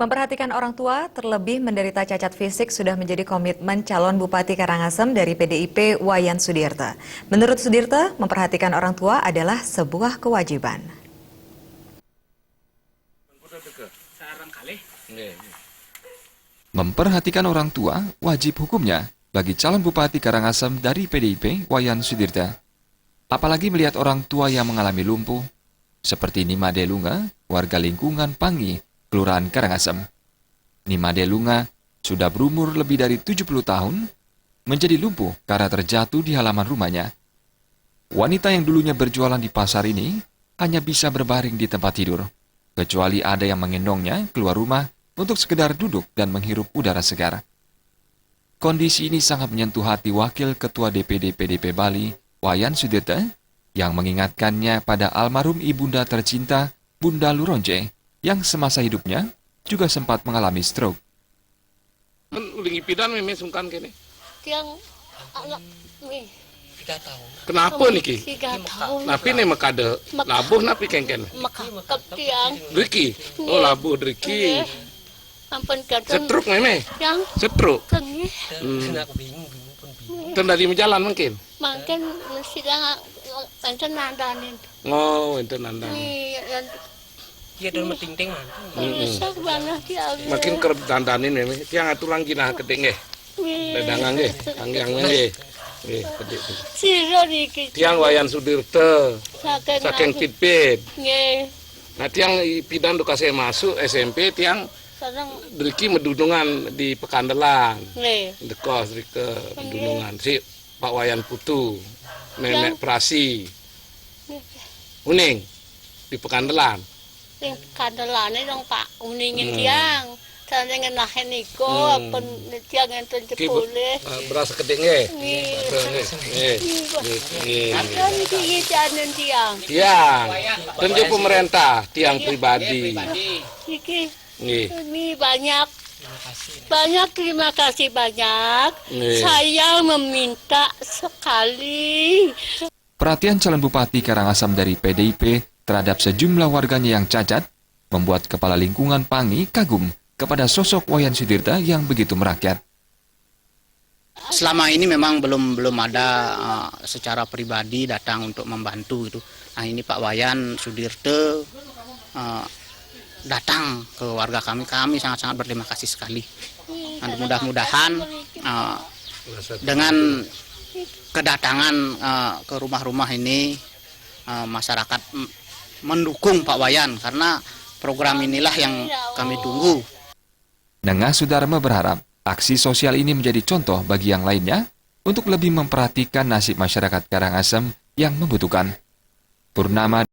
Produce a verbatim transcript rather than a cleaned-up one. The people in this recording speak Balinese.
Memperhatikan orang tua, terlebih menderita cacat fisik, sudah menjadi komitmen calon Bupati Karangasem dari P D I P, Wayan Sudirte. Menurut Sudirte, memperhatikan orang tua adalah sebuah kewajiban. Memperhatikan orang tua wajib hukumnya bagi calon Bupati Karangasem dari P D I P, Wayan Sudirte. Apalagi melihat orang tua yang mengalami lumpuh, seperti Nima Delunga, warga lingkungan Pangi, Kelurahan Karangasem. Nima Delunga sudah berumur lebih dari tujuh puluh tahun, menjadi lumpuh karena terjatuh di halaman rumahnya. Wanita yang dulunya berjualan di pasar ini hanya bisa berbaring di tempat tidur, kecuali ada yang menggendongnya keluar rumah untuk sekedar duduk dan menghirup udara segar. Kondisi ini sangat menyentuh hati Wakil Ketua D P D P D I P Bali, Wayan Sudirte, yang mengingatkannya pada almarhum ibunda tercinta, Bunda Luronje, yang semasa hidupnya juga sempat mengalami stroke. Uling ipidan meme sungkan kene. Tiang anak mi. Kenapa niki? Tiga tahun. Napi ne makade labuh napi kengken? Makakep tiang. Driki. Oh labuh driki. Ampun kadang. Setruk meme. Tiang Setruk. Kengih. Hmm. Ten dari majalan mungkin. Mangkin sidang pancen nandanin. Oh, enten nandan. Ni yang Iya, daun metingting mah. Rusak banget ya Allah. Makin kerep dandanin meme. Tiang atulang ginah kedek nggih. Ni. Dadangan nggih. Angge angge nggih. Nggih, kedek. Sira niki. Tiang Wayan Sudirte. Saking Saking Pitpit. Nggih. Nah, tiang ipidan dukase masuk S M P, tiang Sareng driki medunungan di Pekandelan. nggih. Dekos drike medunungan si Pak Wayan Putu, Nenek Prasi. Uning di Pekandelan. Sing kandelane dong Pak Uning Hmm. tiang. Sane ngenahe niku Hmm. pun tiang enten Ki bu- cepule. Ah, beras kedek nggih. Nggih. Beras nggih. Nggih. Nggih. Nggih. Kan iki iki janen tiang. Tiang. Tentu pemerintah, tiang pribadi. Iki Nggih. ini banyak banyak terima kasih banyak. Nggih. Saya meminta sekali. Perhatian calon Bupati Karangasem dari P D I P terhadap sejumlah warganya yang cacat membuat Kepala Lingkungan Pangi kagum kepada sosok Wayan Sudirte yang begitu merakyat. Selama ini memang belum belum ada uh, secara pribadi datang untuk membantu gitu. Nah, ini Pak Wayan Sudirte uh, datang ke warga kami, kami sangat-sangat berterima kasih sekali. Dan mudah-mudahan uh, dengan kedatangan uh, ke rumah-rumah ini uh, masyarakat m- mendukung Pak Wayan karena program inilah yang kami tunggu. Nengah Sudarma berharap aksi sosial ini menjadi contoh bagi yang lainnya untuk lebih memperhatikan nasib masyarakat Karangasem yang membutuhkan. Purnama